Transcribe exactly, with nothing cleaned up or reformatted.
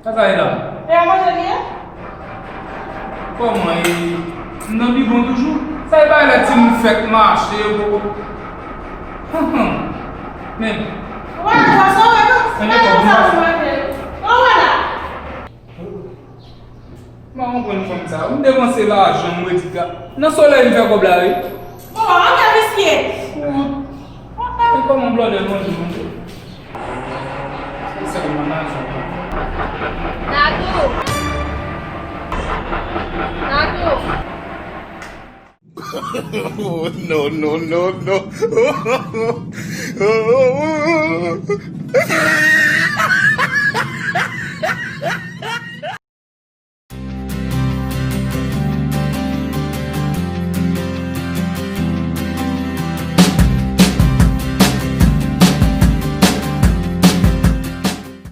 Sa sa ye la? E a manje li ye? Kòman e? M nan bibwon toujou? Sa e bay la timoun fèk mache yo poko. Men. Ou pa nan sa ou wè non? Sa pa yon sa ou manje. Ou wè la? M pa konprann fanm sa. M depanse lajan m redi ka. Nan solèy m fè kòb la wi. Bon, antre visye. Men kòman blòdè manje manje? Se sèl mennaj ou. Dadou! Dadou! Oh, no, no, no, no.